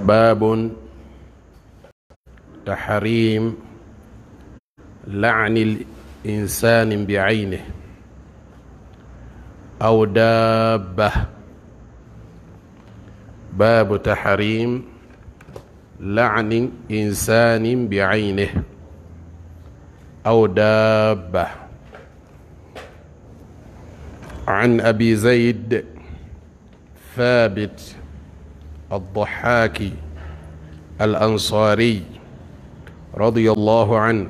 باب تحريم لعن الإنسان بعينه أو دابة. باب تحريم لعن إنسان بعينه أو دابة. عن أبي زيد ثابت الضحاكي الأنصاري رضي الله عنه،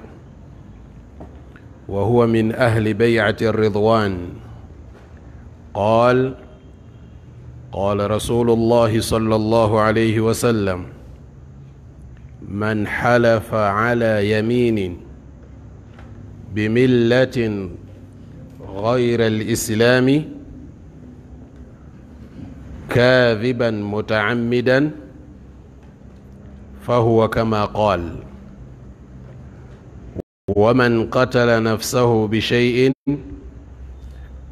وهو من أهل بيعة الرضوان، قال: قال رسول الله صلى الله عليه وسلم: من حلف على يمين بملة غير الإسلام كاذبا متعمدا فهو كما قال، ومن قتل نفسه بشيء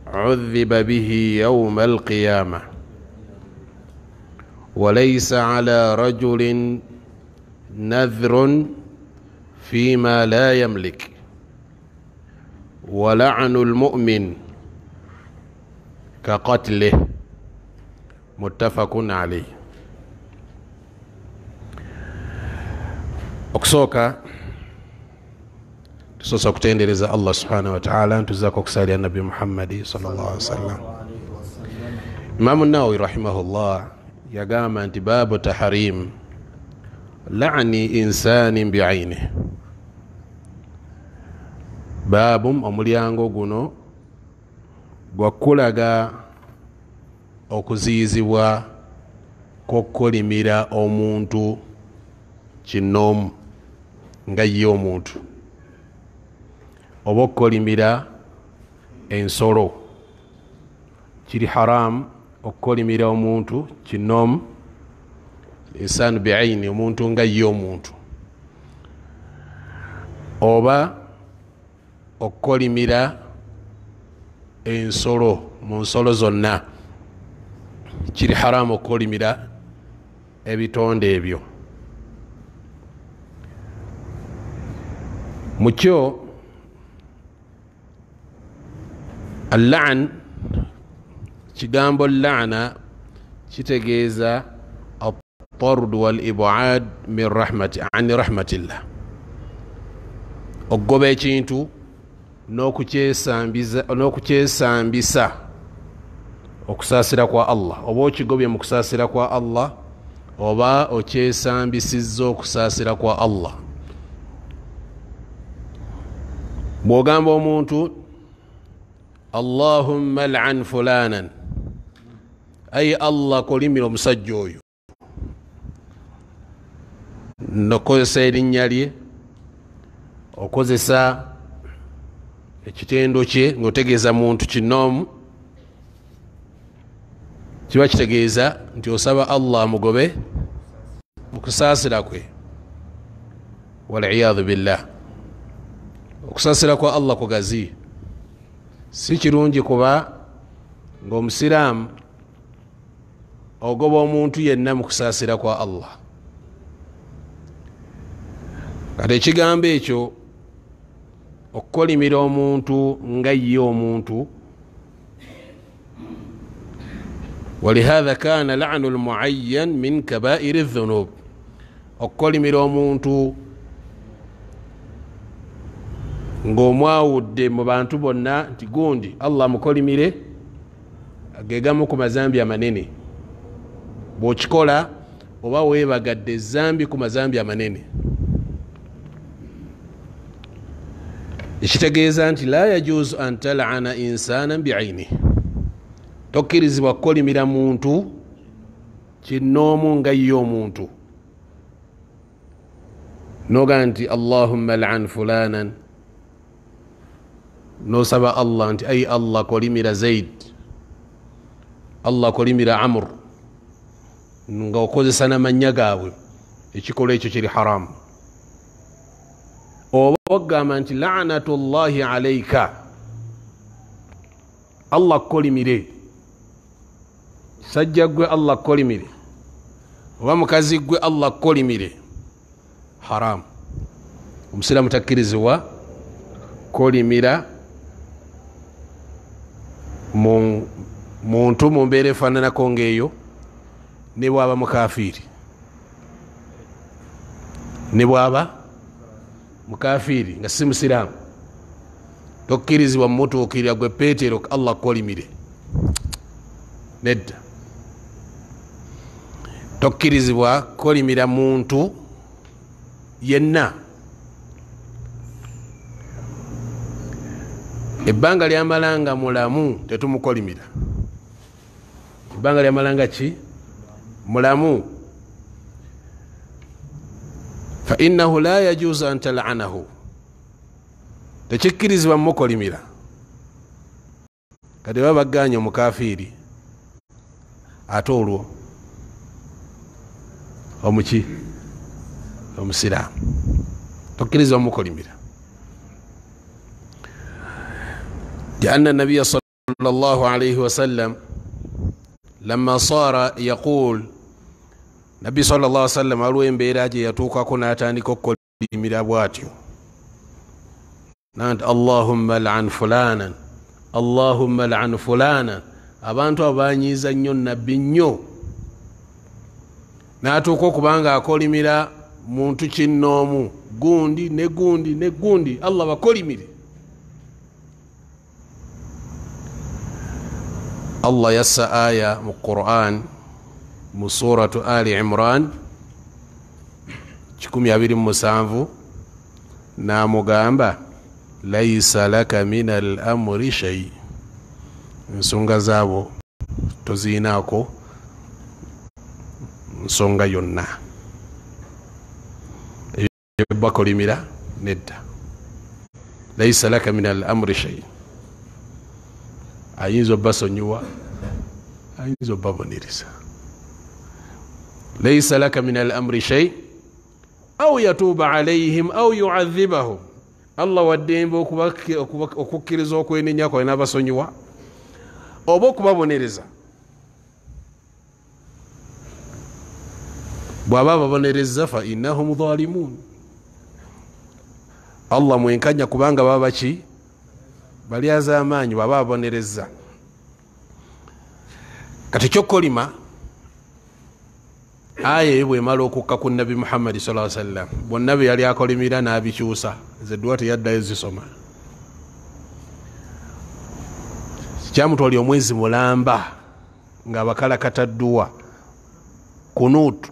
عذب به يوم القيامة، وليس على رجل نذر فيما لا يملك، ولعن المؤمن كقتله. متفق عليه. Okusooka tusoose okutendereza Allah subhanahu wa ta'ala, ntuzaako okusalira Nabbi Muhammadi sallallahu alaihi wasallam. Imamu Nawawi rahimahullah yagamba nti baabu taharim la'ni insanin bi'aynihi. Baabu, omulyango guno gwakulaga okuziyizibwa kw'okukolimira omuntu kinoomu nga ye omuntu, oba okukolimira ensolo. Kiri haramu okukolimira omuntu kinoomu, insanu bi'ayni, omuntu nga ye omuntu, oba okukolimira ensolo. Mu nsolo zonna kiri haramu okukolimira ebitonde ebyo. Mukyo al-la'n, kigambo la'na kitegeeza at-tard wal-ib'ad min rahmati an rahmatillah, okugoba ekintu n'okukyesambisa okusaasira kwa Allah. Oba okigobye mu kusaasira kwa Allah, oba okyesambisizza okusaasira kwa Allah. Bw'ogamba omuntu Allahumma al'an fulanan, ayi Allah kolimira omusajja oyo, nokozesa erinnya lye, okozesa ekitendo kye ng'otegeeza muntu kinoomu, kiba kitegeeza nti osaba Allah amugobe mu kusaasira kwe. Waliyadhu billah, okusaasira kwa Allah kugazi. Si kirungi kuba ng'omusiraamu ogoba omuntu yenna mu kusaasira kwa Allah. Kati ekigambo ekyo okukolimira omuntu nga ye omuntu, walihadha kana la'nu almuayyan min kabairi dhunub, okukolimira omuntu ng'omwawudde mu bantu bonna nti gundi Allah mukolimire, gegamu ku mazambi amanene. Bw'okikola oba weebagadde ezambi ku mazambi amanene. Ekitegeeza nti la yajuzu an tal'ana insanan bi'aynihi, tokkirizibwa kukolimira muntu kinoomu nga ye omuntu, noga nti Allahumma al'an fulanan, nosaba Allah nti ayi Allah kolimira Zaid, Allah kolimira Amr, nga okozesa n'amannya gaabwe. Ekikolwa ekyo kiri haramu. Oba ogamba nti la'natullahi alayka, Allah kolimire, sajja gwe Allah kolimire, Oba mukazi gwe Allah kukolimire, haramu. Omusiraamu takkirizibwa kolimira muntu mu mbeera efaananako ng'eyo, ne bw'aba mukafiiri, ne bw'aba mukafiiri nga si musiraamu, tokkirizibwa mumutuukirira gwe Peetero Allah kukolimire, nedda. Tokkirizibwa kukolimira muntu yenna. Ebbanga lyamala nga mulamu tetumukolimira. Ebbanga lyamala nga ki? Mulamu. Fa innahu la yajuzu an tal'anahu, tekikkirizibwa mumukolimira. Kati baba baganye omukafiiri, ate olwo omuki? Omusiraamu tokkirizibwa mumukolimira. لأن النبي صلى الله عليه وسلم لما صار يقول، نبي صلى الله عليه وسلم aliwo embeera gye yatuukako n'atandika okukolimira bw'atyo, nanti Allahumma l'an fulanan, Allahumma l'an fulanan. Abantu abo banyiiza nnyo nabbi nnyo, n'atuuka okubanga akolimira muntu kinnoomu, gundi ne gundi ne gundi, Allah bakolimire. Allah yassa aya mu Quran mu suratu Ali Imran 127 n'amugamba laisa laka min al amri shay, ensonga zaabo toziinaako nsonga yonna, bakolimira nedda. Laisa laka min al amri shay, ayinza obbasonyiwa, ayinza obbabonereza. Laisa laka min al amri shay au yatuba alayhim au yuadhibahum. Allah waddembe okukkiriza okwenenya kwawe n'abasonyiwa oba okubabonereza. Bw'aba babonereza fa innahum dhalimun, Allah mwenkanya kubanga baba ki? Balyaza amaanyi bw'aba babonereza. Kati kyokkolima aya eyo bwemala okukka ku Nabbi Muhammadi sallallahu alaihi wasallam, bonna bye yali akolimira n'abikyusa, ze dduwa teyaddayo zisoma. Kyamutwalira omwezi mulamba ng'abakalakata dduwa kunuutu,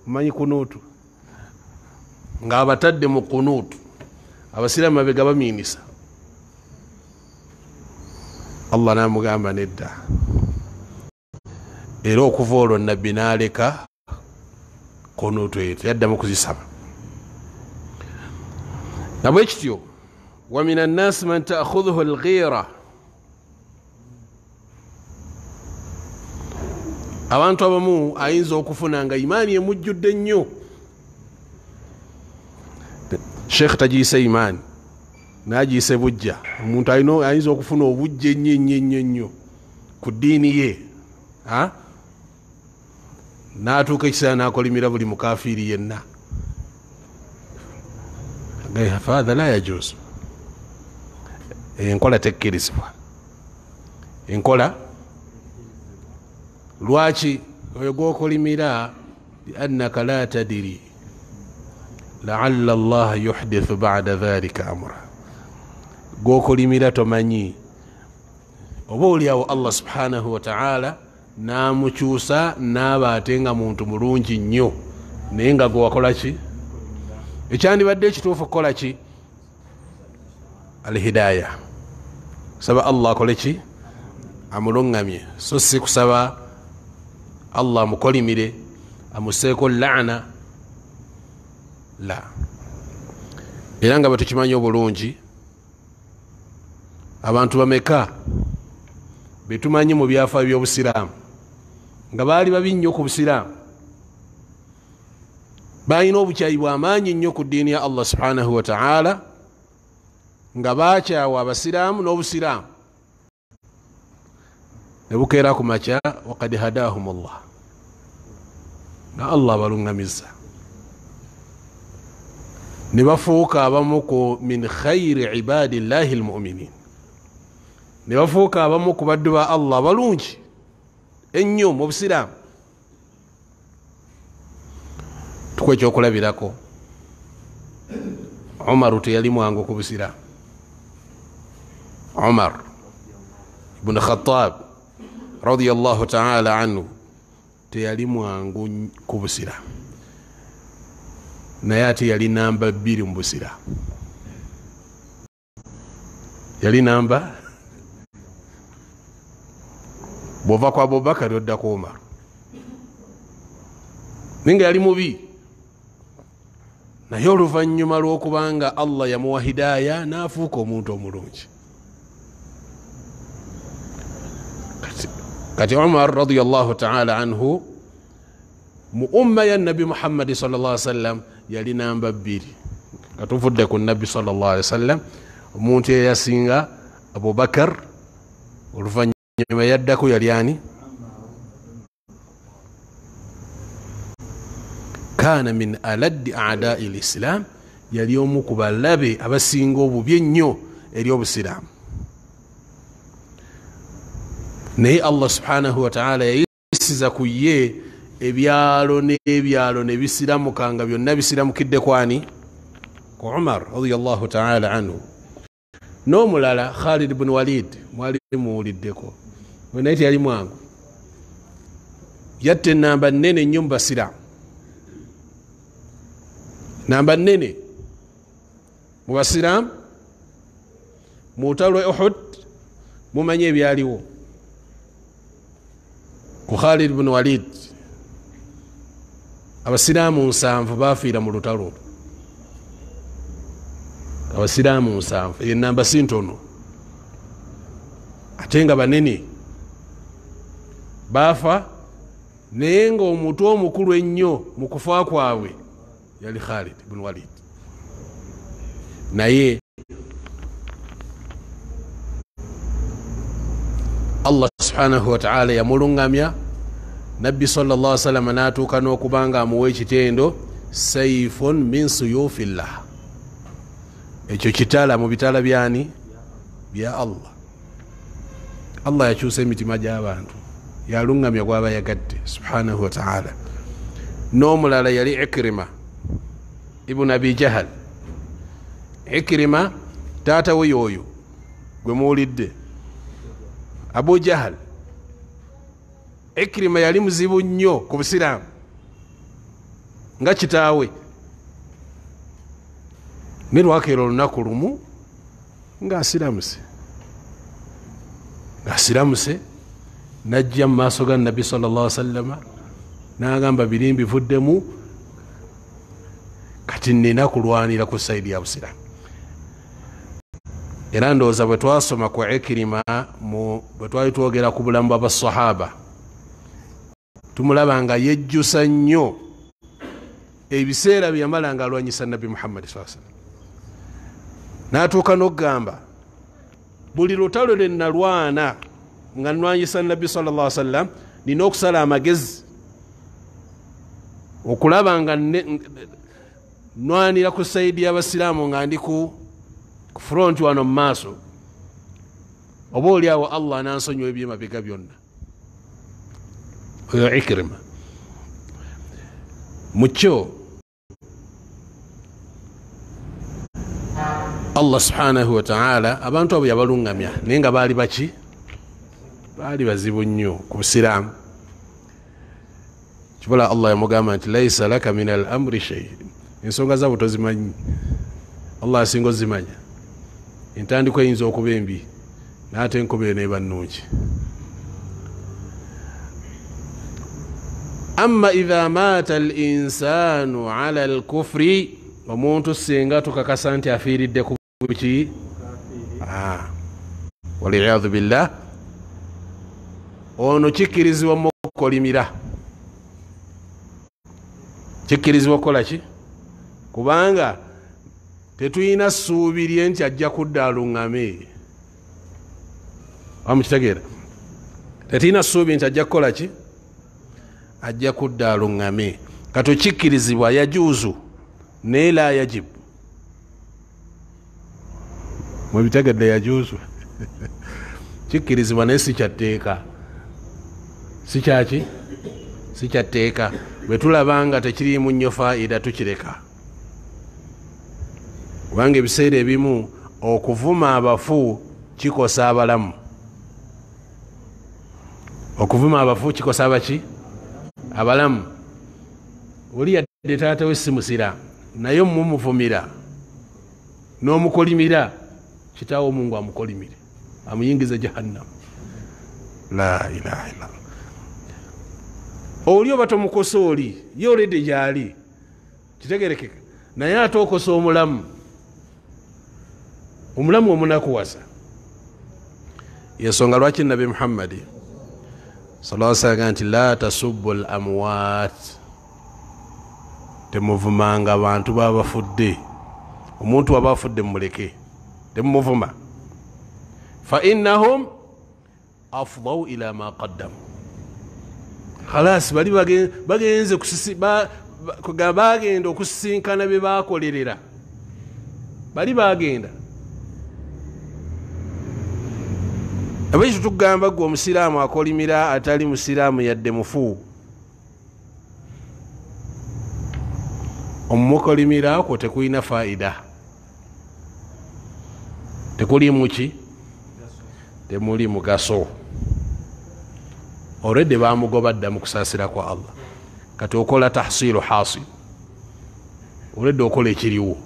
omanyi kunuutu, ng'abatadde mu kunuutu, abasiraamu mabega bamiinisa. Allah n'amugamba nedda. Era okuva olwo nabbi n'aleka kunuutu eyo, teyaddamu kuzisaba. Nabwe kityo wa min annaasi man ta'khudhuhu alghira, abantu abamu ayinza okufuna nga imaani emujjudde nnyo. Sheikh tagiyise imaani, n'agiyise bujja. Omuntu ayinza okufuna obujja ennyo ennyo ennyo ennyo ku ddiini ye, n'atuuka ekiseera n'akolimira buli mukafiiri yenna. Fatha la yajuzu, enkola tekkirizibwa. Enkola lwaki oyo gw'okolimira? Liannaka la tadiri laalla allaha yuhdithu bada dhalika amra, gw'okolimira tomanyi oba oliawo Allah subhanahu wa ta'ala n'amukyusa n'aba ate nga muntu mulungi nnyo, naye nga gwe wakola ki? Ekyandibadde ekituufu kukola ki? Alhidaya, kusaba Allah akole ki? Amuluŋŋamye, so si kusaba Allah amukolimire amuseeko laana, la. Era nga bwe tukimanyi obulungi, abantu bameka betumanyi mu byafaayo by'obusiraamu nga baali babi nnyo ku busiraamu, balina obukyayi bw'amaanyi nnyo ku ddiini ya Allah subhanahu wa ta'ala, nga baakyawa abasiraamu n'obusiraamu, ne bukeera ku makya wakad hadahum Allah, Nga Allah abaluŋŋamizza ne bafuuka abamu ku min khairi ibadillahi almuminin, ne bafuuka abamu ku baddu ba Allah abalungi ennyo mu busiraamu. Tukuwa ekyokulabirako, Umaru teyali mwangu ku busiraamu. Umar ibn Khattab radiyallahu ta'ala anhu teyali mwangu ku busiraamu, naye ate yali namba 2 mu busiraamu. Yali namba, bw'ova ku Abubakari odda ku Umar, naye nga yali mubi. Naye oluvannyuma lw'okubanga Allah yamuwa hidaaya n'afuuka omuntu omulungi. Kati Umar radiyallahu ta'ala anhu mu umma ya Nabbi Muhammadi sallallahu alaihi wasallam yali namba 2. Katuvudde ku Nabbi sallallahu alaihi wasallam, omuntu eyasinga Abubakar, oluvannyuma yaddako yali ani? Kana min aladdi a'da'i l'islam, yali omu ku balabe abasinga obubi ennyo eri obusiraamu. Naye Allah subhanahu wa ta'ala yayisiza ku ye ebyalo n'ebyalo ne bisiramuka nga byonna bisiramukidde kwani? Ku Umar radiyallahu ta'ala anhu. N'omulala Khalid ibn Walid, mwali muwuliddeko, naye teyali mwangu, yatta ennamba nnene nnyo mu basiraamu, namba nnene mu basiraamu. Mu lutalo lw'e Uhud mumanyi ebyaliwo ku Khalid ibn Walid. Abasiraamu 7 bafiira mu lutalo olwo. Abasiraamu 7, enamba si ntono, ate nga banene baafa, naye ng'omutwe omukulu ennyo mu kufa kwabwe yali Khalid ibn Walid. Naye Allah subhanahu wa ta'ala yamuluŋŋamya, Nabbi sallallahu alaihi wasallam n'atuuka n'okubanga amuwa ekitendo sayfun min suyufillah, ekyo kitala mu bitala byani? Bya Allah. Allah yakyusa emitima gy'abantu, yaluŋŋamya gw'aba yagadde subhanahu wa ta'ala. N'omulala yali Ikrima ibn Abi Jahal. Ikrima taata we y'oyo gwe muwulidde, Abu Jahal. Ikrima yali muzibu nnyo ku busiraamu nga kitaawe. Ne lwakeera olunaku lumu ng'asiramuse, n'ajja mu maaso ga Nabbi sallallahu alaihi wasallam n'agamba, biri mbivuddemu, kati nnina kulwanira ku sayidi ya busiraamu. Era ndowooza bwe twasoma ku Ikrima, bwe twali twogera ku bulamu bw'abasahaba, tumulaba nga yejjusa nnyo ebiseera bye yamala nga alwanyisa Nabbi Muhammad sallallahu alaihi wasallam. N'atuuka n'okugamba, buli lutalo lwe nalwana nga nnwanyisa Nabbi sallallahu alaihi wasallam, nina okusala amagezi okulaba nga nwanira ku sayidi y'abasiraamu nga ndi ku front wano mu maaso, oba oli awo Allah anansonyiwa ebyemabega byonna. Oyo Ikrima. Mu kyo Allah subhanahu wa ta'ala abantu abo yabaluŋŋamya, naye nga baali baki? Baali bazibu nnyo ku busiraamu. Kibula Allah yamugamba nti laisa laka min al amri shay, ensonga zaabwe tozimanyi, Allah asinga ozimanya. Entandikwa eyinza okuba embi, n'ate enkomerero n'eba nnungi. Amma idha maata al insanu ala al kufri, omuntu singa tukakasa nti afiiridde ku buki, waliyadhu billah, ono kikkirizibwa mukolimira, kikkirizibwa okukola ki? Kubanga tetulina ssuubi lye nti ajja kudda aluŋŋame. Amukitegeera? Tetulina ssuubi nti ajja kukola ki? Ajja kudda aluŋŋame. Kati kikkirizibwa yajuuzu naye la yajibu. Mwebitegedde yajuuzu kikkirizibwa naye si kyatteeka, si kyaki, si kyatteeka. Bwe tulaba nga tekiriimu nnyo faida tukireka, kubanga ebiseera ebimu okuvuma abafu kikosa abalamu. Okuvuma abafu kikosa abaki? Abalamu. Oli yadde taata we si musiraamu, naye mumuvumira n'omukolimira, kitaawo Mungu amukolimire, amuyingize jahannam. La ilaha illallah. Oli oba tomukosa oli ye olede gyali, kitegerekeka, naye ate okosa omulamu, omulamu omunakuwaza. Yensonga lwaki Nabbi Muhammadi sallallahu alaihi wasallam nti la tasubbu al amwat, temuvumanga abantu babafudde. Omuntu aba afudde mumuleke, temumuvuma. Fa innahum afdau ila ma qaddamu. Khalas, bali bagenze bagenda okusisinkana bye bakolerera, bali bagenda. Abaitu tugamba gwe omusiraamu akolimira atali musiraamu yadde mufu, omukolimira okwo tekulina faida, tekulimu ki? Temuli mugaso. Already bamugoba dda mu kusaasira kwa Allah. Kati okola tahsilu hasil, already okola ekiriwo.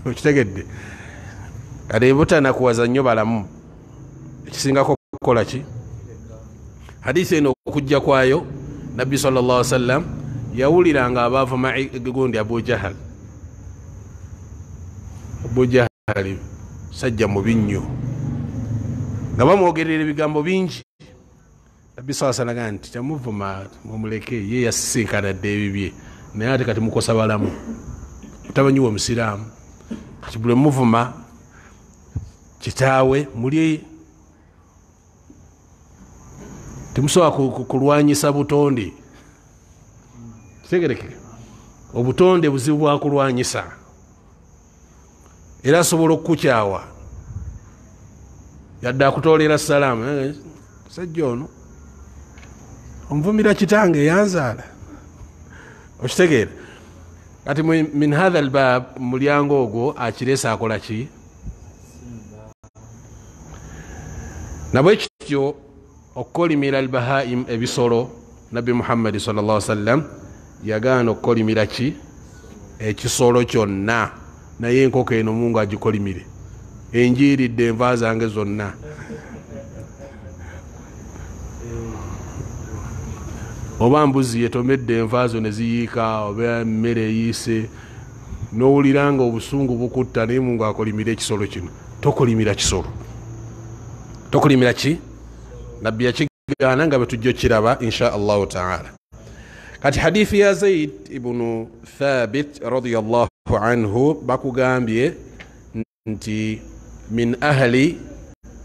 Okitegedde? Kati butanakuwaza nnyo balamu, ekisingako kukola ki? Hadisi eno okujja kwayo Nabbi sallallahu alaihi wasallam yawuliranga abavuma gundi Abu Jahal. Abu Jahal sajja mubi nnyo, nga bamwogerera ebigambo bingi. Nabbi sallallahu alaihi wasallam nti temuvuma, mumuleke, ye yasisinkana dda ebibye, naye ate kati mukosa balamu, mutabanyi we musiraamu. Kati buli muvuma kitaawe muli temusobola kulwanyisa butonde. Kitegerekeka, obutonde buzibu bwa kulwanyisa, era asobola okukukyawa yadde akutoolera salaamu. Sajja ono onvumira kitange yanzaala. Okitegeera? Kati min hatha albab, mulyango ogwo akiresa akola ki? Nabwe kityo okukolimira albahaim, ebisolo, Nabbi Muhammadi sallallahu alaihi wasallam yagaana okukolimira ki? Ekisolo kyonna. Naye enkoko eno Mungu agikolimire, enjiiridde enva zange zonna. Oba mbuzi yetomedde enva zo ne ziyiika, oba emmere eyiise, n'owulira nga obusungu bukutta, naye Mungu akolimire ekisolo kino. Tokolimira kisolo, tokolimira ki? Nabbi yakigaana nga bwe tujja okiraba insha Allahu taala. Kati hadithi ya Zaid ibnu Thabit radiyallahu anhu bakugambye nti min ahli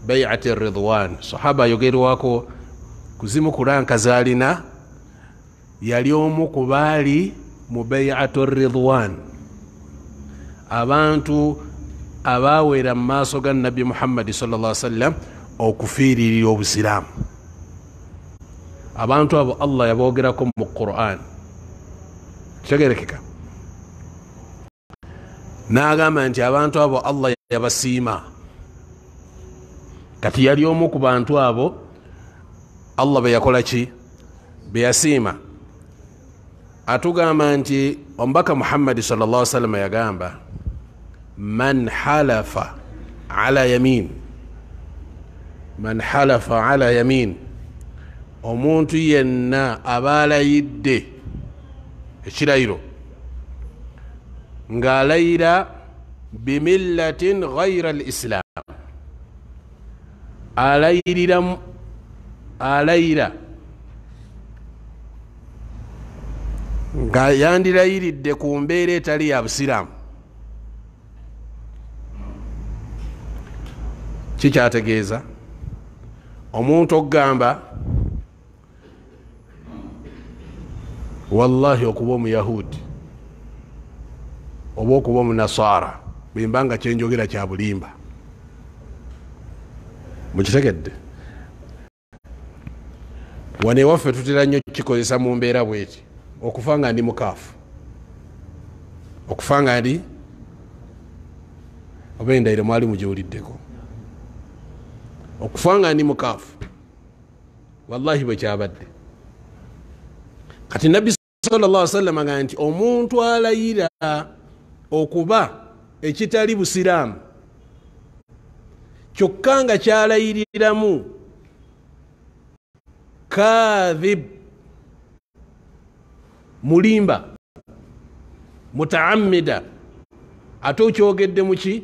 bay'ati ridwan, sahaba yogerwako kuzimu kuranka zalina, yali omu ku baali mu bay'atu ridwan, abantu abaawera mu maaso ga Nabbi Muhammadi sallallahu alaihi wasallam okufiiririra obusiraamu. Abantu abo Allah yaboogerako mu Qur'an. Kitegerekeka? N'agamba nti abantu abo Allah yabasiima. Kati yali omu ku bantu abo Allah be yakola ki? Be yasiima. Atugamba nti omubaka Muhammadi sallallahu alaihi wasallam yagamba man halafa ala yamin, man halafa ala yamin, omuntu yenna aba alayidde ekirayiro ng'alayira bimillatin ghayra al-islam, alayira nga yandirayiridde ku mbeera etali ya busiraamu. Kikyategeeza omuntu okugamba Wallahi okuba omuyahudi oba okuba omunaswara bwembanga kyenjogera kya bulimba. Mukitegedde? Wano ewaffe tutera nnyo kikozesa mu mbeera bweti, okufa nga ndi mukaafu, okufa nga ndi oba endayiro mwali mugiwuliddeko, okufa nga ndi mukaafu. Wallahi bwe kyabadde. Kati Nabbi sallallahu alaihi wasallam agamba nti omuntu alayira okuba ekitali busiraamu kyokka nga kyalayiriramu kadhib, mulimba, mutaammida, ate okyogedde muki?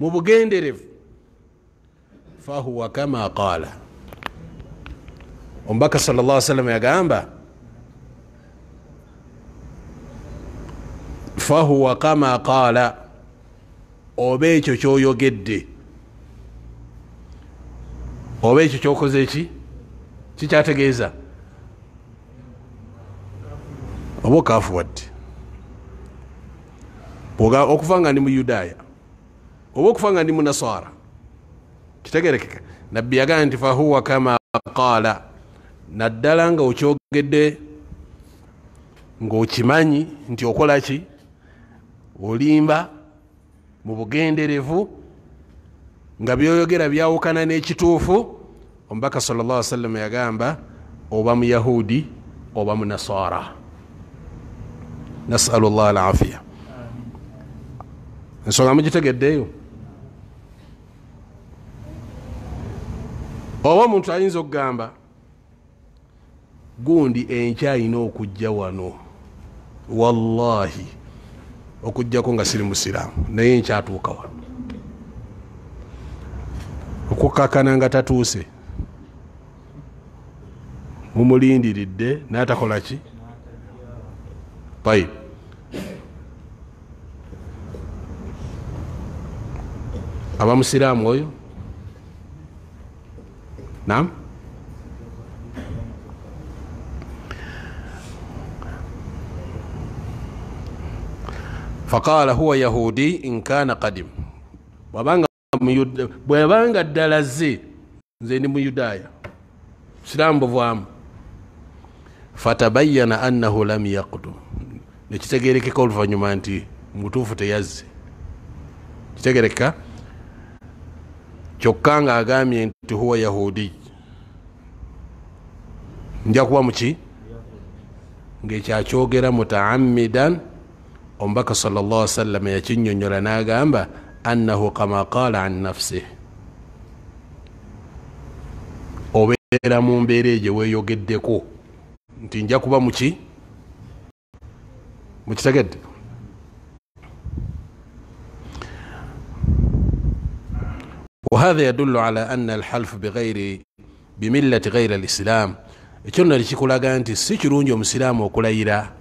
Mu bugenderevu, fahuwa kama qaala. Omubaka sallallahu alaihi wasallam yagamba fahuwa kama qaala, oba ekyo kyoyogedde oba ekyo kyokoze eki kikyategeeza oba okafuwadde, okuva nga ndi muyudaaya oba okufa nga ndi munaswara. Kitegerekeka? Nabbi yagamba nti fahuwa kama qaala, naddala nga okyogedde ng'okimanyi nti okola ki, olimba mu bugenderevu, nga byoyogera byawukana n'ekituufu. Omubaka sallallahu alaihi wasallam yagamba oba muyahudi oba munaswara. Nasalu llah alafiya. Ensonga mugitegeddeeyo? Oba omuntu ayinza okugamba gundi enkya ayina okujja wano, wallahi okujjako nga siri musiraamu, naye enkyatuuka wano, okukakana nga tatuuse, mumulindiridde n'atakola ki? Tayib. Aba musiraamu oyo? Naam. Faqala huwa yahudi in kana qadim, bwabanga ddala ze nze ndi muyudaaya, busiraamu buvaamu. Fatabayyana annahu lam yaqdum, nekitegerekeka oluvannyuma nti mutuufu teyazze. Kitegereka? Kyokka nga agambye nti huwa yahudi, nja kuba muki ng'ekyakyogera mutaammidan. Omubaka sallallahu alaihi wasallam yakinnyonnyola n'agamba annahu kama qaala an nafsih, obeera mu mbeera egyo weeyogeddeko nti nja kuba muki. Mukitegedde? Wahadha yadullu ala anna alhalfu bimillati ghairi alislam. Ekyo nno likikulaga nti si kirungi omusiraamu okulayira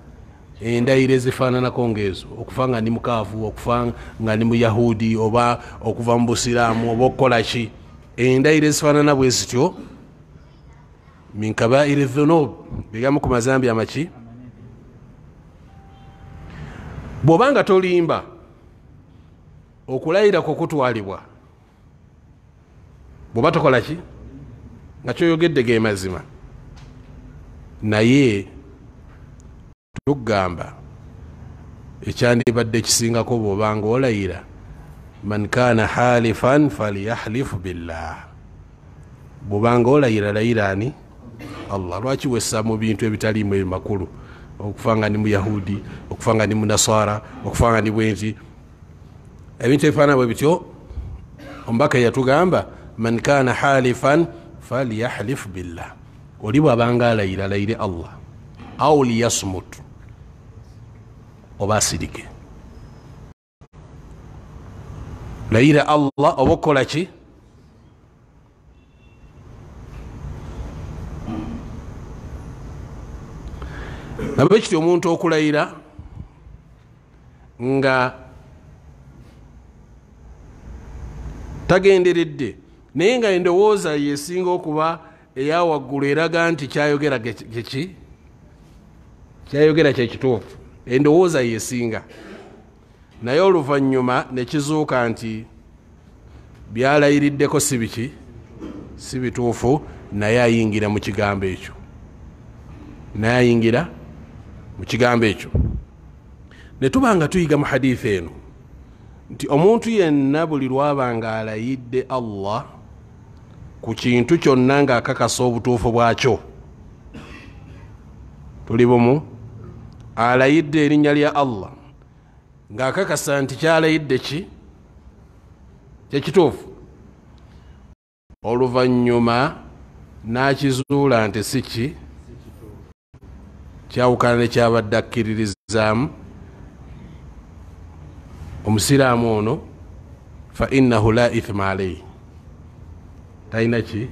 endayiro ezifaananako ng'ezo, okufa nga ndi mukaafu, okufa nga ndi muyahudi, oba okuva mu busiraamu, oba okukola ki. Endayiro ezifaanana bwe zityo min kabairi dhunub, bigamu ku mazambi amaki. Bw'obanga tolimba, okulayira kwo kutwalibwa bw'oba tokola ki nga kyoyogedde ge mazima. Naye tugamba ekyandibadde kisingako bw'obanga olayira, man kana halifan falyahlif billah, bw'obanga olayira layira ani? Allah. Lwaki wessa mu bintu ebitaliimu ebimakulu, okufa nga ndi muyahudi, okufa nga ndi munaswara, okufa nga ndi bwenzi, ebintu ebifaanana bwe bityo. Omubaka yatugamba man kana halifan falyahlif billah, oli bw'abanga alayira alayire Allah, au liyasmut, oba asirike. Layira Allah oba okukola ki? Nabwe kityo omuntu okulayira nga tagenderedde, naye nga endowooza yesinga okuba eyawaggulu eraga nti kyayogera geki Kyayogera kyekituufu, endowooza yesinga, naye oluvannyuma nekizuuka nti byalayiriddeko si biki, si bituufu, naye ayingira mu kigambo ekyo, naye ayingira mu kigambo ekyo. Ne tuba nga tuyiga mu hadithi eno nti omuntu yenna buli lwaba nga alayidde Allah ku kintu kyonna ng'akakasa obutuufu bwakyo, tuli bumu, alayidde erinnya lya Allah ng'akakasa nti kyalayidde ki kyekituufu, oluvannyuma n'akizuula nti si ki, kyawukana ne kyabadde akkiririzaamu, omusiraamu ono fa innahu la ithma alayhi, talina ki,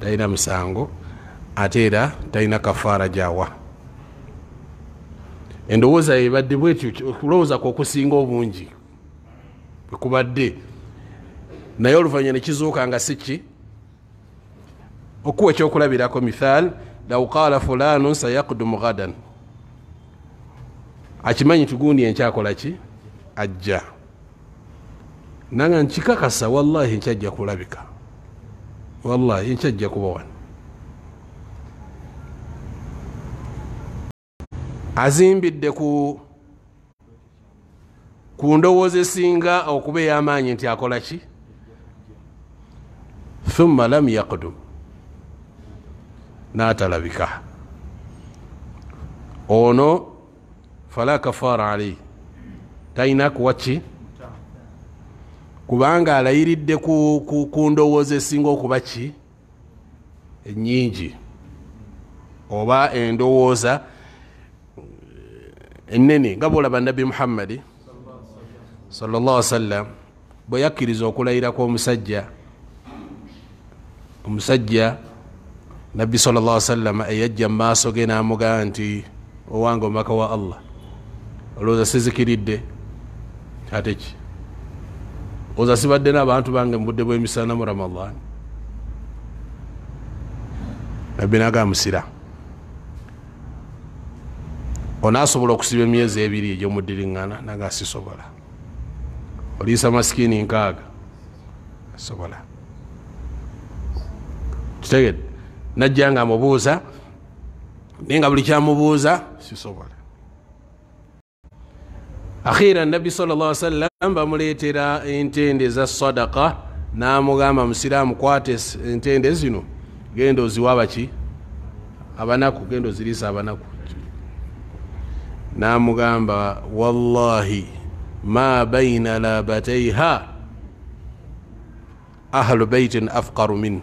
talina musango, ate era talina kafaara gyawa. Endowooza ebadde bwetyo, okulowooza kwe okusinga obungi bwe kubadde, naye oluvannyuma ne kizuuka nga si ki. Okuwa ekyokulabirako, mithal law qala fulanun sayaqdumu ghadan, akimanyi nti gundi enkyakola ki, ajja, nanga nkikakasa wallahi nkyajja kulabika, wallahi nkyajja kuba wano. Azimbidde ku ndowooza esinga okuba ey'amaanyi nti akola ki, thumma lam yaqdum, n'atalabika, ono fala kafara alayhi, talina kuwa ki, kubanga alayiridde ku ndowooza esinga okuba ki ennyingi, oba endowooza ennene. Nga bw'olaba Nabbi Muhammadi sallallahu alaihi wasallam bwe yakkiriza okulayira kw'omusajja, omusajja Nabbi sallallahu alaihi wasallam eyajja mu maaso ge n'amugamba nti owange omubaka wa Allah, olowooza sizikiridde, ate ki, olowooza sibadde n'abantu bange mu budde bw'emisana mu Ramadhan? Nabbi n'agamba musira, onaasobola okusiba emyezi ebiri egy'omuddiriŋŋana? Naga sisobola. Oliisa masikini 6? Sobola. Kitegedde? Najja nga amubuuza, naye nga buli kyamubuuza sisobola. Akhira Nabbi sallallahu alaihi wasallam bamuleetera entende za sadaka, n'amugamba musiraamu kwata entende zino, genda oziwa abaki, abanaku, genda oziriisa abanaku. N'amugamba wallahi ma baina labataiha ahlu baitin afqaru min,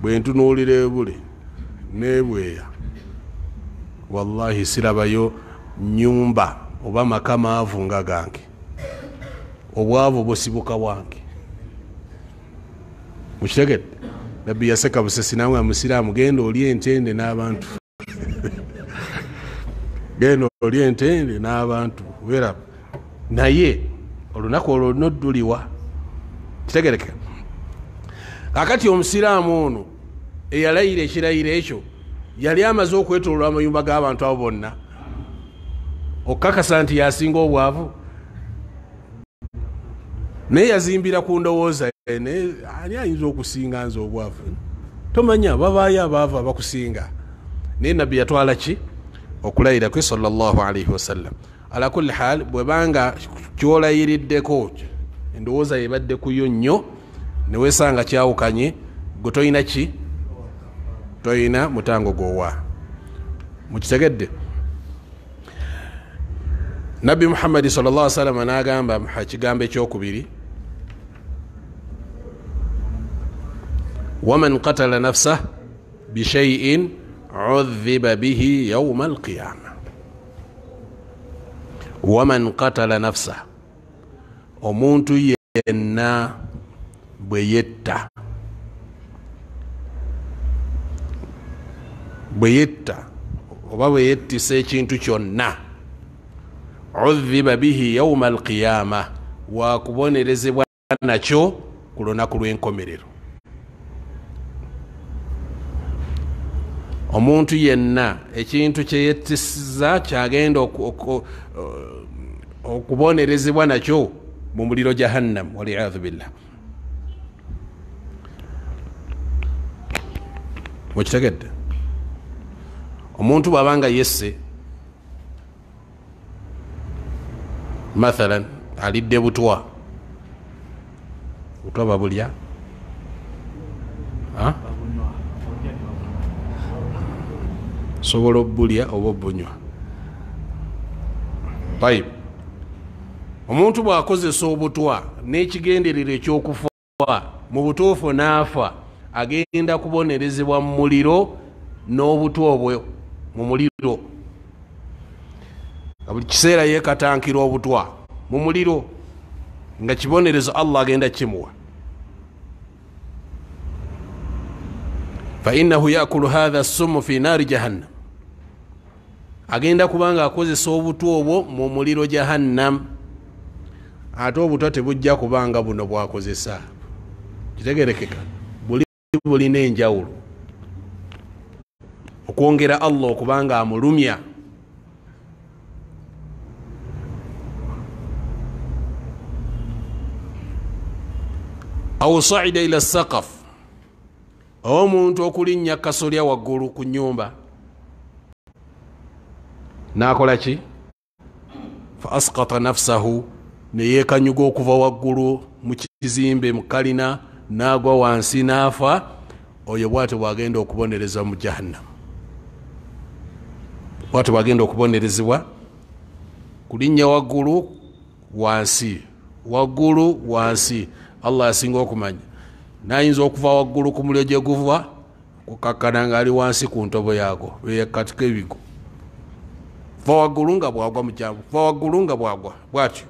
bwe ntunuulira ebule n'ebweya, wallahi sirabayo nyumba oba maka maavu nga gange, obwavu busibuka wange. Mukitegedde? Nabbi yaseka busesi n'amugamba musiraamu genda olye entende n'abantu, genda olye entende n'abantu, weraba naye olunaku olwo nodduliwa. Kitegereka? Kakati omusiraamu ono eyalayira ekirayiro ekyo yali amaze okwetooloola amayumba g'abantu abo bonna okukakasa nti yasinga obwavu, naye yazimbira ku ndowooza naye ani ayinza okusinga nze obwavu? Tomanya babaayo abaavu abakusinga. Naye Nabbi yatwala ki okulayira kwe sallallahu alaihi wasallam. Ala kulli hal, bwebanga kyolayiriddeko endowooza yebadde kuyo nnyo, newesanga kyawukanye, gwe toyina ki, toyina mutango gwowa. Mukitegedde? Nabbi Muhammadi sallallahu alaihi wasallam n'agamba ekigambo ekyokubiri, waman qatala nafsah bishay'in udhiba bihi yawma alqiyama. Waman qatala nafsah, omuntu yenna bwe yetta, bwe yetta oba bwe yettisa ekintu kyonna, udhiba bihi yawma alqiyama, wakubonerezebwa nakyo ku lunaku lw'enkomerero. Omuntu yenna ekintu kyeyettisiza kyagenda okubonerezebwa nakyo mu muliro jahannam, waliyadhu billah. Mukitegedde? Omuntu bw'abanga yesse, mathalan alidde butwa, butwa babulya, sobola obbulya oba obbunywa. Tayib, omuntu bw'akozesa obutwa n'ekigendererwa ekyokufa, mu butuufu n'afa, agenda kubonerezebwa mu muliro n'obutwa obwo mu muliro. Nga buli kiseera yeekatankira obutwa mu muliro, nga kibonerezo Allah agenda kimuwa. Fa innahu yakulu hadha ssumu fi naari jahannam, agenda kubanga akozesa obutwa obwo mu muliro jahannam. Ate obutwa tebujja kubanga buno bwakozesa, kitegerekeka, buli bulina enjawulo okwongera Allah okubanga amulumya. Aw saida ila saqaf, omuntu okulinnya kasolya waggulu ku nnyumba n'akola ki? Fa asqata nafsahu, ne yeekanyuga okuva waggulu mu kizimbe mu kalina n'agwa wansi n'afa. Oyo bw'atyo bw'agenda okubonerezebwa mu jahannam, bw'atyo bw'agenda okubonerezebwa kulinnya waggulu wansi, waggulu wansi. Allah asinga okumanya. Nayinza okuva waggulu ku muliro gye guva kukakkana ng'ali wansi ku ntobo yaago eyakkatika ebigo. Va waggulu nga bwagwa mu kyambu, va waggulu nga bwagwa, bw'atyo.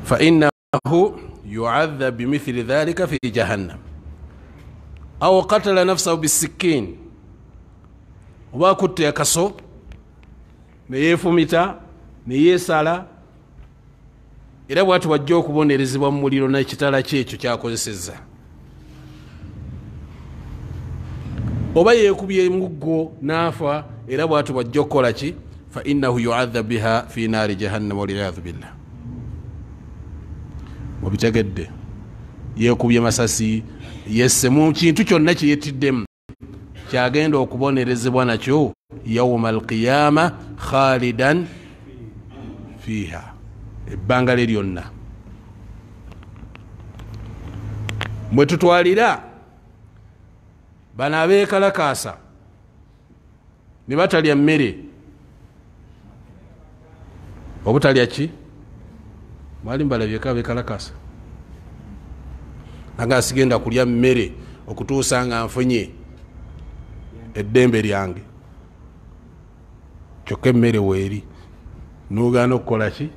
Fa innahu yu'adhab bimithli dhalika fi jahannam. Aw qatala nafsahu bisikkin, oba akutte akaso ne yeefumita ne yeesala, era bw'atyo bw'ajja okubonerezebwa mu muliro n'ekitala kye ekyo kyakozesezza. Oba yeekubye emuggo n'afa, era bw'atyo bw'ajja okukola ki? Fa innahu yu'adhab biha fi naari jahannam, waliyadhu billah. Mubitegedde? Yeekubye masasi, yesse mu kintu kyonna kye yettiddemu kyagenda okubonerezebwa nakyo yauma alqiyama khalidan fiha, ebbanga lye lyonna. Mwe tutwalira bano abeekalakaasa ne batalya mmere, obutalya ki? Mwali mbalabyeko abeekalakaasa nga sigenda kulya mmere okutuusa nga nfunye eddembe lyange, kyokka emmere weeri n'ogaana okukola ki?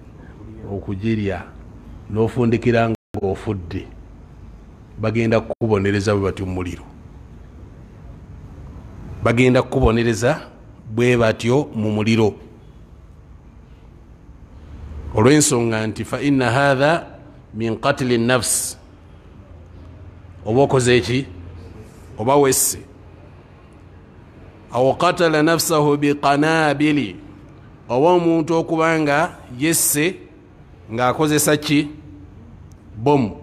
Okugirya, n'ofundikira ng'ofudde. Bagenda kukubonereza bwe batyo mu muliro, bagenda kukubonereza bwe batyo mu muliro, olw'ensonga nti fa inna hadha min qatli nafsi, oba okoze eki? Oba wesse. Aw qatala nafsahu biqanabili, oba omuntu okubanga yesse ng'akozesa ki? Bomu.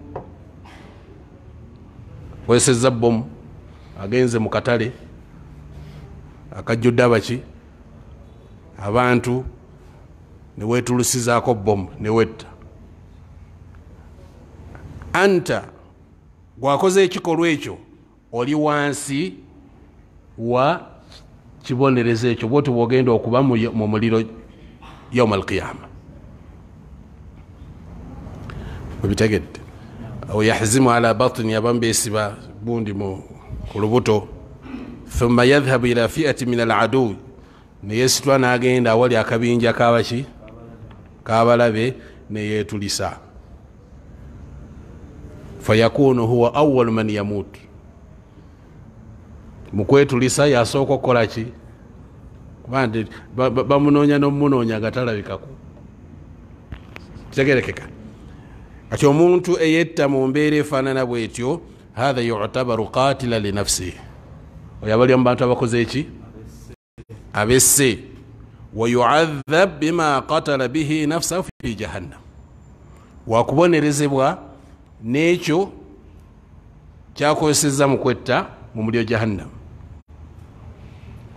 Akozesezza bomu, agenze mu katale akajjudde abaki abantu, ne weetulusizaako bomu ne wetta. Anta gwakoze ekikolwa ekyo oli wansi wa kibonerezo ekyo, bw'otyo bw'ogenda okuba mu muliro yauma alqiyama. Mubitegedde? Aw yahzimu ala batni, abamu beesiba gundi ku lubuto. Thumma yadhhabu ila fi'ati min al-aduwi, ne yeesitula n'agenda awali akabinja k'abaki k'abalabe ne yeetulisa. Fayakunu huwa awwalu man yamut, mu kwetulisa yasooka okukola ki? Kuba nti bamunoonya n'omumunoonya nga talabikako. Kitegerekeka? Kati omuntu eyetta mu mbeera efaanana bw'etyo Hatha yu'tabaru qatila li nafsihi, oyo abali mu bantu abakoze eki abesse. Wa yu'adhab bima qatala bihi nafsahu fi jahannam, wakubonerezebwa n'ekyo kyakozesezza mu kwetta mu muliro jahannam,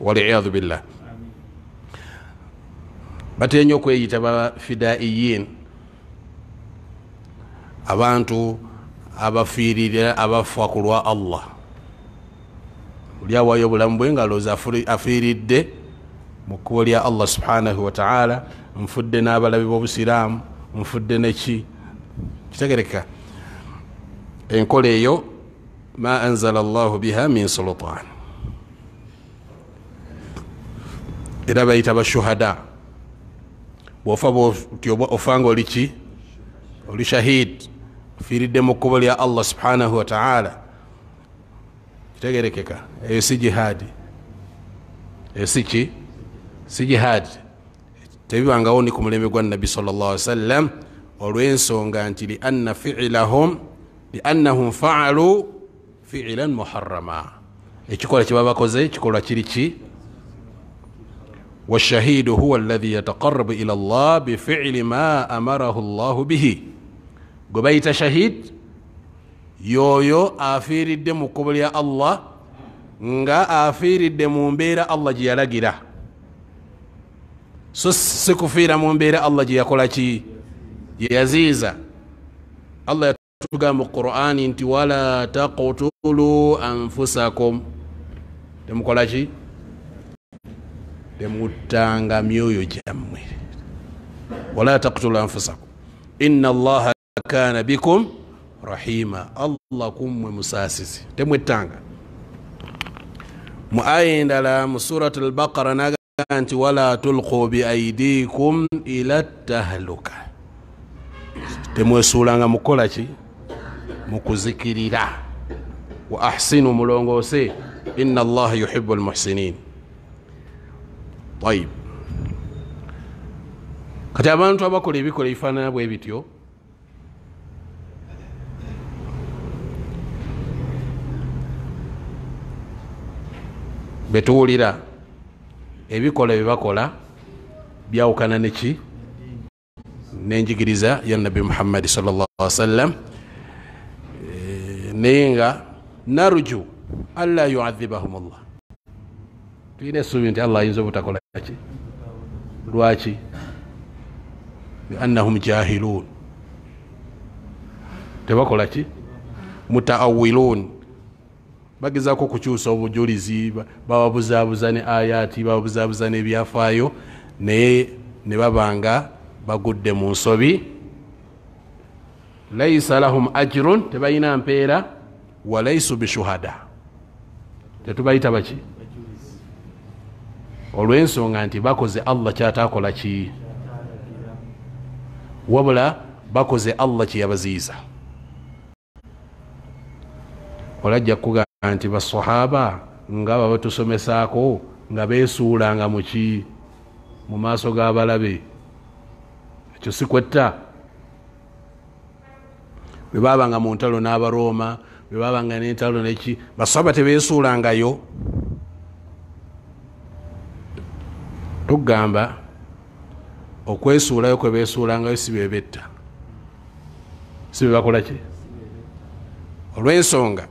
waliyadhu billah. Batera nnyo okweyita ba fidaiyin, abantu abafiirira abafa ku lwa Allah. Oli awaayo obulamu bwe nga alowooza afiiridde mu kkubo lya Allah subhanahu wa ta'ala, nfudde n'abalabi b'obusiraamu, nfudde neki. Kitegereka enkola eyo, ma anzala Allahu biha min sultan. Era bayita bashuhada. Bw'ofa ofanga oli ki? Oli shahid, ofiiridde mu kkubo lya Allah subhanahu wa ta'ala. Kitegerekeka eyo si jihaadi, eyo si ki? Si jihaadi. Tebibangawo ni ku mulembe gwa Nabbi sallallahu alaihi wasallam, olw'ensonga nti lianna fi'lahum liannahum fa'alu fi'lan muharrama, ekikolwa kye babakoze kikolwa kiri ki? والشهيد هو الذي يتقرب إلى الله بفعل ما أمره الله به. قبيت شهيد yoyo afiiridde mu kkubo lya Allah nga afiiridde mu mbeera Allah gye yalagira, so si kufiira mu mbeera Allah gye yakola ki, gye yaziiza. Allah yatugamba mu Qur'ani nti wala taqtulu anfusakum, temukola ki? Temuttanga myoyo gyammwe. Wala taqtulu anfusakum inna Allaha kana bikum rahima, Allah kummwe musaasizi, temwettanga. Mu aya endala mu Surat al-Baqara n'agamba nti wala tulqu bi aydikum ila tahluka, temwesuulanga mukola ki? Mu kuzikirira. Wa ahsinu, mulongoose, inna Allaha yuhibbu al-muhsinin. Tayib, kati abantu abakola ebikola ebifaanana bwe bityo betuwulira ebikola bye bakola byawukana neki n'enjigiriza ya Nabbi Muhammad sallallahu alaihi wasallam, naye nga narju alla yu'adhibahum Allah, tulina essuubi nti Allah ayinza obutakola ki? Lwaki? Biannahum jahilun, tebakola ki? Mutaawilun, bagezaako okukyusa obujulizi, bababuzaabuza ne ayati, bababuzaabuza n'ebyafaayo, naye ne babanga bagudde mu nsobi. Laisa lahum ajrun, tebalina mpeera, walaisu bishuhada, tetubayita baki? Olw'ensonga nti bakoze Allah kyataakola ki, wabula bakoze Allah kye yabaziyiza. Olajja kugamba nti basahaba nga babatusomesaako nga beesuulanga muki mu maaso g'abalabe, ekyo si kwetta. Bwe baabanga mu ntalo n'Abarooma, bwe baabanga n'entalo neki, basahaba tebeesuulangayo. Tugamba okwesuulayo kwe beesuulangayo si be betta, si be bakola ki? Olw'ensonga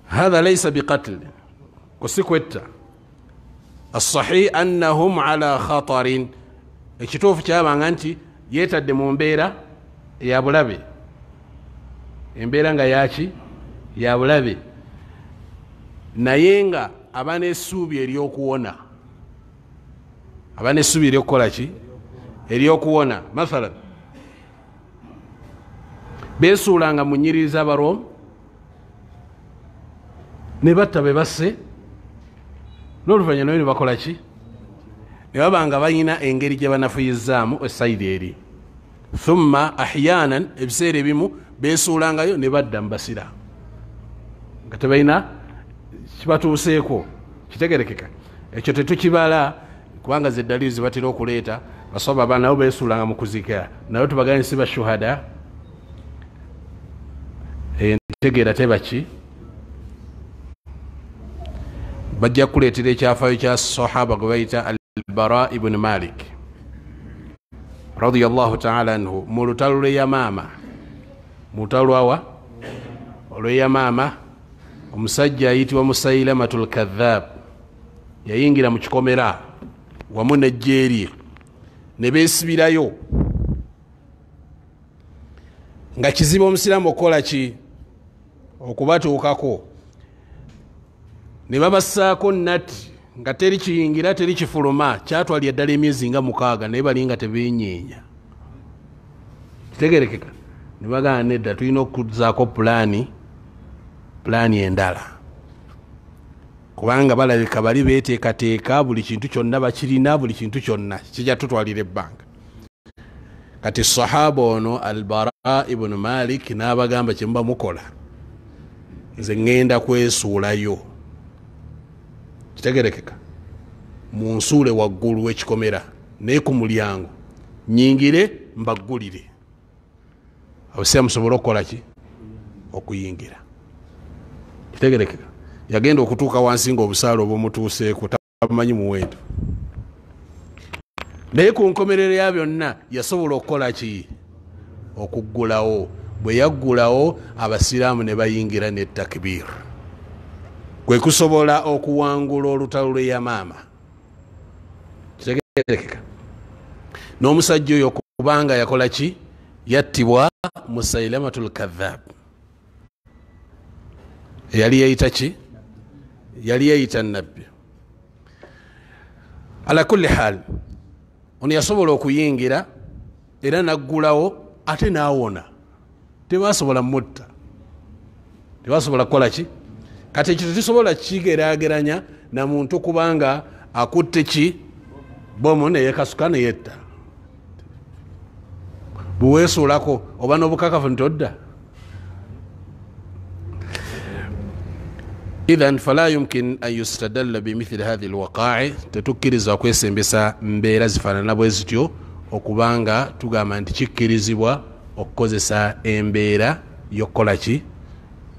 hatha laysa biqatl, kusikwetta. As-sahih annahum ala khatarin, ekituufu kyabanga nti yeetadde mu mbeera ya bulabe, embeera nga yaki ya bulabe, naye nga aba n'essuubi ery'okuwona, aba n'essuubi ery'okukola ki? Ery'okuwona. Mathalan beesuulanga mu nnyiriri z'Abarooma ne batta be basse, n'oluvannyuma nayo ne bakola ki? Ne baba nga balina engeri gye banafuyizzaamu esayidi eri. Thumma ahyanan, ebiseera ebimu beesuulangayo ne badda mu basira nga tebalina kibatuuseeko. Kitegerekeka ekyo tetukibala, kubanga ze ddaliri ze batera okuleeta. Basaba abaana nabo beesuulanga mu kuzikira, naye tubaganye si bashuhada. Entegeera teba ki? Bajja kuleetera ekyafaayo kya sahaba gwe bayita Al-Bara ibn Malik radiyallahu ta'ala anhu mu lutalo lw'Eyamaama. Mu lutalo lwawa? Olw'Eyamaama, omusajja ayitibwa Musailamatul Kadhab yayingira mu kikomera wamu n'eggye lye ne beesibirayo, nga kizibu omusiraamu okukola ki? Okubatuukako. Ne babassaako natti nga teri kiyingira teri kifuluma. Kyatwalira ddala emyezi nga 6, naye bali nga tebeenyeenya. Kitegerekeka? Ne bagamba nedda, tulina okuzaako pulaani endala, kubanga balabika bali beeteekateeka, buli kintu kyonna bakirina, buli kintu kyonna kijja tutwalira ebbanga. Kati sahaba ono Al-Bara ibn Malik n'abagamba, kye muba mukola nze ŋŋenda kwesuulayo. Kitegerekeka? Munsuule waggulu w'ekikomera, naye ku mulyango nnyingire mbaggulire, abasiraamu musobole okukola ki? Okuyingira. Kitegerekeka? Yagenda okutuuka wansi ng'obusaale obumutuuseeko tamanyi muwendo, naye ku nkomerero ya byonna yasobola okukola ki? Okuggulawo. Bwe yaggulawo abasiraamu ne bayingira ne takbir, kwe kusobola okuwangula olutalo lw'Eyamaama. Kitegerekeka? N'omusajja oyo kubanga yakola ki? Yattibwa Musailamatul Kadhab. Yali yeyita ki? Yali yeyita nabbi. Ala kulli hal, ono yasobola okuyingira era n'aggulawo ate n'awona. Tebasobola mutta, tebasobola kukola ki? Kati ekyo tetusobola kigeraageranya na muntu kubanga akutte ki? Bomu neyekasuka neyetta. Bweweesuulako oba n'obukakafu nti odda. Idhan fala yumkin an yustadalla bimithili hadhihi alwaqa'i, tetukkiriza kwesembesa mbeera zifaanana bwe zityo okubanga tugamba nti kikkirizibwa okukozesa embeera y'okukola ki?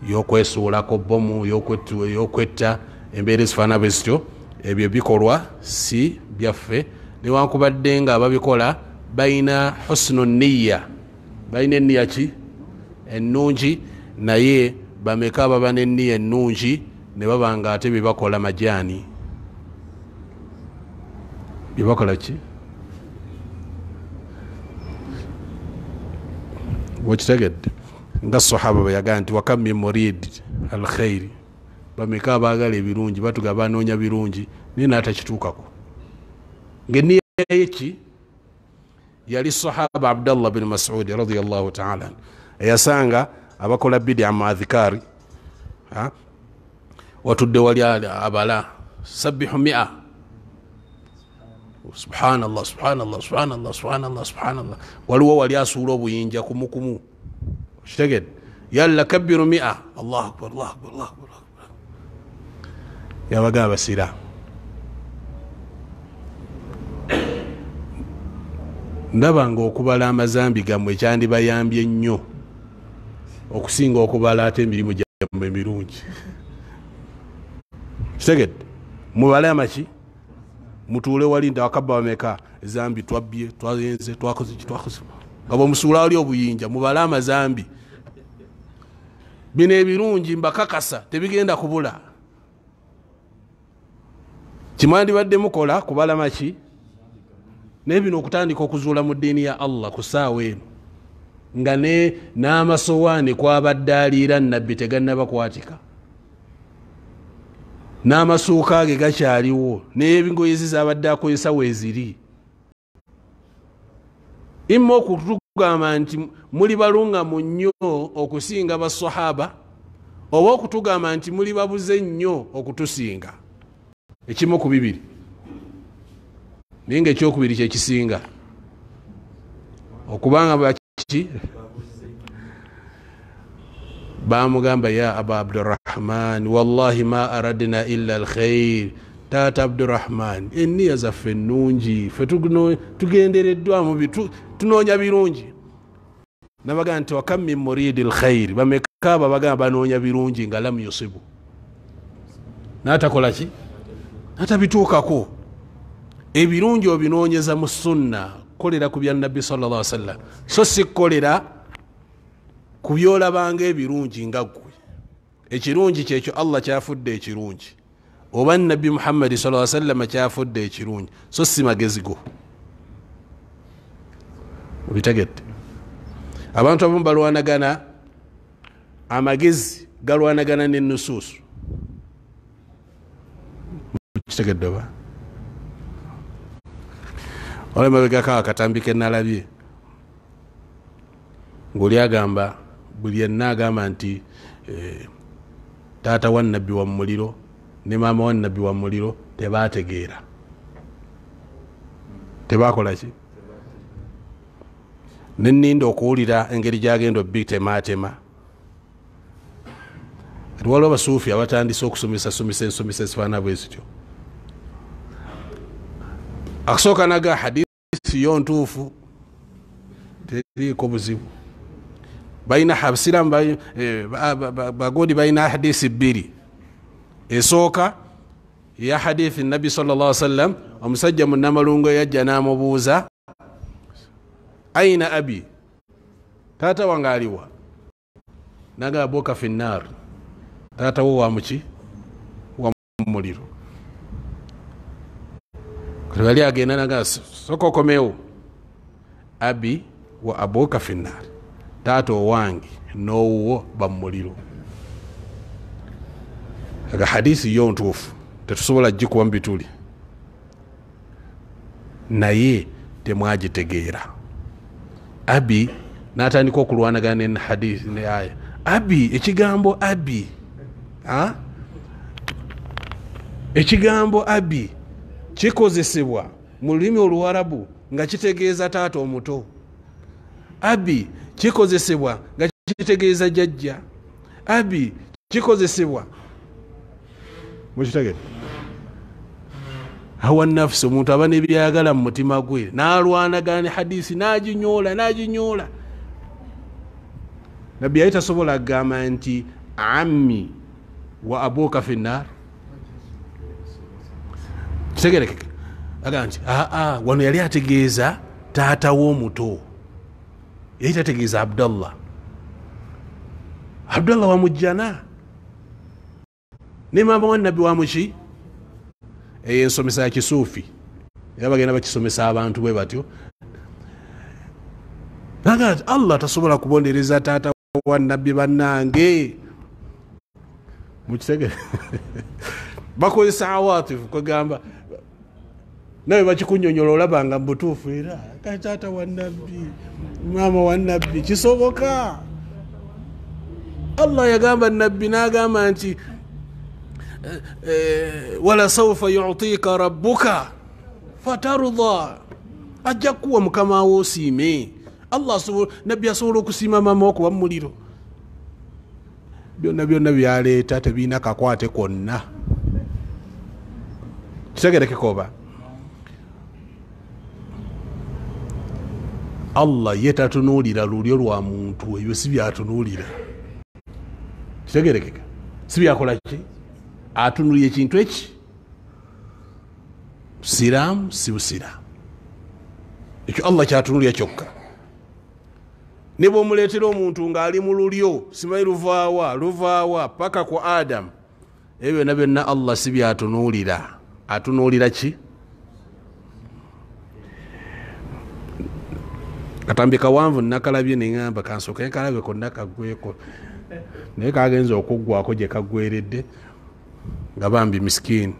Y'okwesuulako bomu, y'okwetta, embeera ezifaanana bwe zityo. Ebyo bikolwa si byaffe, newankubadde nga ababikola balina husnu nniya, balina enniya ki? Ennungi, naye bameka baba n'enniya ennungi ne baba nga ate bye bakola majaani. Bye bakola ki? Wakitegedde? Nga sahaba bwe yagamba nti wakam min murid alkhairi, bameka abaagala ebirungi batuga banoonya birungi naye n'atakituukako. Ng'enniya ye ki? Yali sahaba Abdallah bin Mas'ud radiyallahu ta'ala eyasanga abakola bid'a mu adhikari, watudde wali abala sabbihu mi'a, subhanallah subhanallah subhanallah subhanallah subhanallah, waliwo wali asuula obuyinja kumukumu. Kitegedde? Yalla kabbiru mi'a, Allahu akbar Allahu akbar Allahu akbar. Yabagamba abasiraamu, ndaba nga okubala amazambi gammwe kyandibayambye nnyo okusinga okubala ate emirimu gyammwe emirungi. Kitegedde? Mubale amaki? Mutuule wali nti akabba bameka, ezambi twabbye, twayenze, twakoze ki, twakoze, nga bwemusuula wali obuyinja, mubale amazambi. Bino ebirungi mbakakasa tebigenda kubula. Kimwandibadde mukola kubala maki? Naye bino okutandika okuzuula mu ddiini ya Allah ku ssaawa eno nga n'amasowaani kwabadde aliira nabbi tegannabakwatika, n'amasuuka ge gakyaliwo, n'ebingoye z'abadde akozesa weeziri. Imma okutugamba nti muli balungamu nnyo okusinga basahaba, oba okutugamba nti muli babuze nnyo okutusinga. Ekimu ku bibiri, naye nga ekyokubiri kyekisinga okubanga baki. Bamugamba ya Aba Abdurrahman, wallahi ma aradna illa alkhair. Taata Abdurrahman, enniya zaffe ennungi, ffe tugendereddwamu, tunoonya birungi. Nabaga nti wakam min muridi alkhair, bameka abo bagamba banoonya birungi nga lamu yusibu, n'atakola ki? N'atabituukako. Ebirungi obinoonyeza mu sunna, kolera ku bya Nabbi sallallahu alaihi wasallam, so si kukolera ku byolabanga ebirungi nga ggwe. Ekirungi kyekyo Allah kyafudde ekirungi, oba Nabbi Muhammadi sallallahu alaihi wasallam kyafudde ekirungi, so si magezi go. Obitegedde? Abantu abamu balwanagana, amagezi galwanagana n'ennusuusu. Kitegedde oba? Waliwo emabegako akatambi ke nalabye ng'oli agamba, buli yenna agamba nti taata wa Nabbi wa muliro ne maama wa Nabbi wa muliro tebaategeera, tebakola ki? Nenninda okuwulira engeri gyagenda obitematema. Kati waliwo abasuufi abatandise okusomesa ensomesa ezifaanana bwe zityo. Akusooka naga hadisi yo ntuufu, teriiko buzibu. Balina abasiraamu bagodi balina hadisi bbiri. Esooka ya hadithi Nabbi sallallahu alaihi wasallam, omusajja munnamalungu yajja n'amubuuza, aina abi, taata wange aliwa? Nagamba abuka finnar, taata wo wa muki? Wa muliro. Kati bali agenda naga sooka okomewo, abi wa abuka finnar, taata owange n'owuwo bamuliro. Aga hadisi yo ntuufu, tetusobola gikuba mu bituli, naye temwagitegeera. Abi n'atandika okulwanagana ne hadisi ne aya. Abi, ekigambo abi, ekigambo abi kikozesebwa mu lulimi Oluwarabu nga kitegeeza taata omuto. Abi kikozesebwa nga kitegeeza jjajja. Abi kikozesebwa, mukitegedde? Hawa nafsi, omuntu aba n'ebyayagala mu mutima gwe n'alwanagana ne hadisi n'aginyoola n'aginyoola. Nabbi yali tasobola kugamba nti ammi wa abuka finnar. Kitegerekeka? Agamba nti aa, wano yali ategeeza taata w'omuto, yali tategeeza Abdallah. Abdallah wamujjana ne maama wa Nabbi wamuki? Eyo ensomesa ya kisuufi, era bagenda bakisomesa abantu bwe batyo. Naga nti Allah tasobola kubonereza taata wa Nabbi bannange. Mukitegere? Bakozesa awatifu kwegamba nawe bakikunyonyola olaba nga mubutuufu, era kati taata wa Nabbi, maama wa Nabbi, kisoboka? Allah yagamba Nabbi n'agamba nti wala sawfa yu'tika rabbuka fatarda, ajja kuwa mukama wo osiime. Allah Nabbi asobola okusiima maama wo kuba muliro. Byonna byonna byaleeta tebirina kakwate konna. Kitegerekeka oba? Allah ye tatunuulira lulyo lwa muntu, ebyo si byatunuulira. Kitegerekeka? Si byakola ki? Atunuulira ekintu eki busiraamu si busiraamu, ekyo Allah kyatunuulira kyokka. Ne bw'omuleetera omuntu ng'ali mu lulyo simanyi luvaawa luvaawa paka ku Adamu, ebyo byonna byonna Allah si byatunuulira. Atunuulira ki? Katambi kawanvu nakalabye neŋŋamba kansooke nkalabe konna kaggweko, naye kagenza okuggwako gye kaggweredde nga bambi miskiini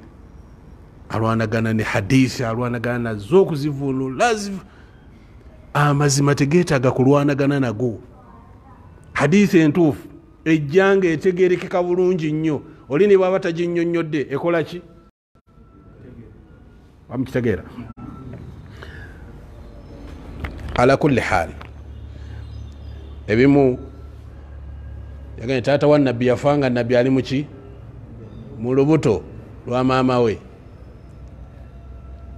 alwanagana ne hadisi, alwanagana nazo okuzivunula. Amazima tegeetaaga kulwanagana nago. Hadisi entuufu ejjanga etegerekeka bulungi nnyo, oli ne bw'aba taginnyonnyodde ekola ki? Bamukitegeera? Ala kulli hal, ebimu yagambye taata wa Nabbi yafa nga Nabbi ali muki? Mu lubuto lwa maama we.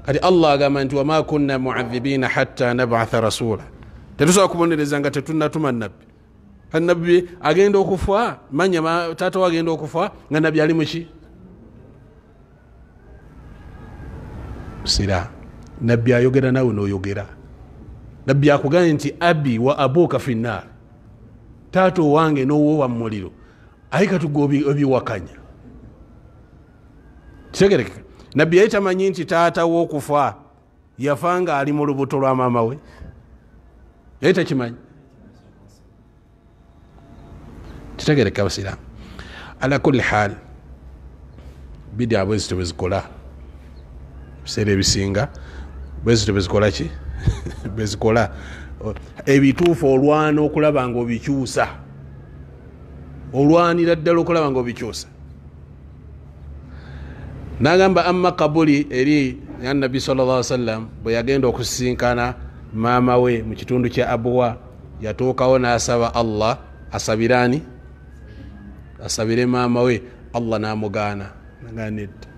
Kati Allah agamba nti wama kunna muadhibina hatta nabatha rasula, tetusobola kubonereza nga tetunnatuma Nabbi. Nabbi agenda okufa, manya taata we agenda okufa nga nabbi ali muki? Sira. Nabbi ayogera nawe n'oyogera. Nabbi akugambye nti abi wa abuka finnar, taata owange n'owo wa muliro, aye katuga obiwakanya. Kitegerekeka. Nabbi yali tamanyi nti taata w'okufa yafa nga ali mu lubuto lwa maama we, yali takimanyi. Kitegereka abasiraamu. Ala kulli hal, bid'a bwezityo bwe zikola ebiseera ebisinga, bwezityo bwe zikola ki? Bwe zikola ebituufu, olwana okulaba nga obikyusa, olwanira ddala okulaba nga obikyusa. Nagamba amma kabuli eri ya Nabbi sallallahu alaihi wasallam bwe yagenda okusisinkana maama we mu kitundu kya Abuwa, yatuukawo n'asaba Allah asabirani, asabire maama we, Allah n'amugaana. Nagaana edda.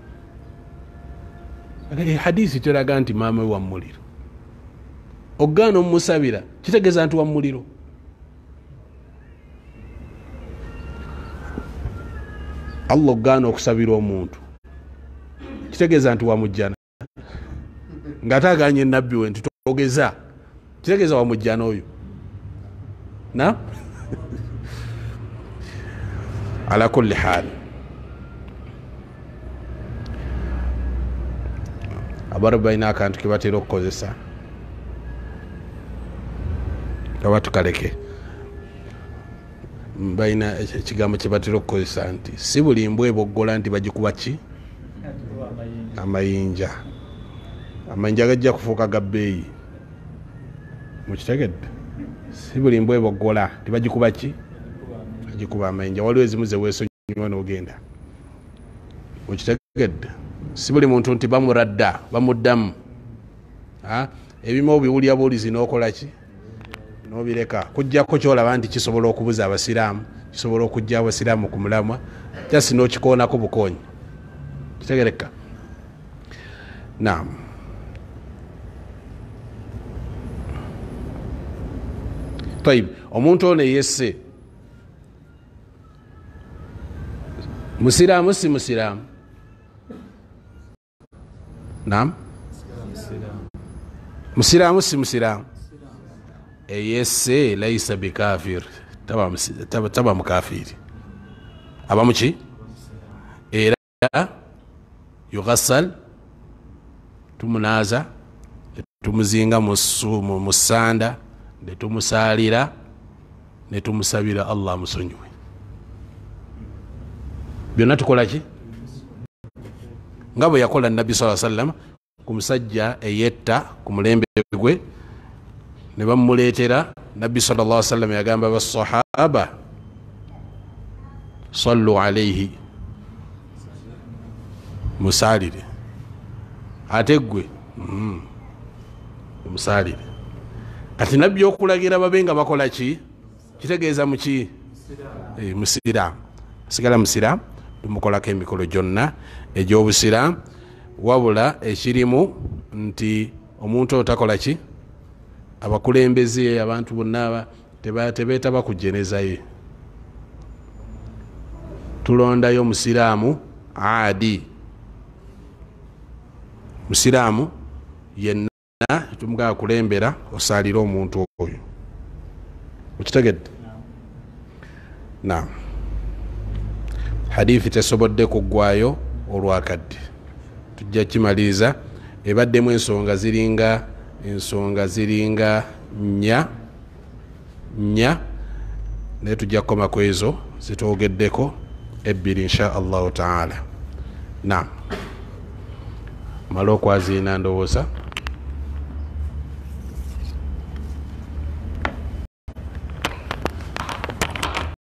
Hadisi teraga nti maama we wa muliro. Ogaana omumusabira kitegeeza nti wa muliro. Allah ogaana okusabira omuntu kitegeeza nti wamujjana, ng'ate aganye nabbi we nti togeza, kitegeeza wamujjana oyo. Na ala kulli hal, abarabu balina akantu ke batera okukozesa, oba tukaleke, balina ekigambo kye batera okukozesa nti si buli mbwa eboggola nti bagikuba ki? Amayinja. Amayinja gajja kufuuka ga bbeeyi. Mukitegedde? Si buli mbwa eboggola nti bagikuba ki? Bagikuba amayinja. Waliwo ezimu ze weesonyiwa n'ogenda. Mukitegedde? Si buli muntu nti bamuradda, bamuddamu. Ebimu obiwulira buwulizi n'okola ki? N'obireka. Kujjako ky'olaba nti kisobola okubuza abasiraamu, kisobola okuggya abasiraamu ku mulamwa, just n'okikoonako bukoonyi. Kitegereka? Naam. Tayib, omuntu ono yesse musiraamu si musiraamu? Naam, musiraamu si musiraamu? Eyesse laisa bikafir, taba mukafiri, aba muki? Era yughassal, tumunaaza, tumuzinga mu ssanda, ne tumusaalira, ne tumusabira Allah amusonyiwe. Byonna tukola ki? Nga bwe yakola Nabbi sallallahu alaihi wasallam ku musajja eyetta ku mulembe gwe, ne bamuleetera. Nabbi sallallahu alaihi wasallam yagamba basahaba, sallu alaihi, musaalire. Ate ggwe musaalire. Kati Nabbi okulagira babe nga bakola ki? Kitegeeza muki? Musiraamu. Sigala musiraamu, tumukolako emikolo gyonna egy'obusiraamu, wabula ekirimu nti omuntu oyo takola ki? Abakulembeze, abantu bonna tebeetaba ku jeneza ye. Tulondayo musiraamu adi, musiraamu yenna tumugamba kulembera osaalire omuntu oyo. Okitegedde? Naam. Hadithi tesobodde kuggwayo olwakadde, tujja kimaliriza. Ebaddemu ensonga ziringa nnya, naye tujja kukoma ku ezo zitwogeddeko ebbiri insha Allahu taala. Naam, mala okwaziina ndowooza.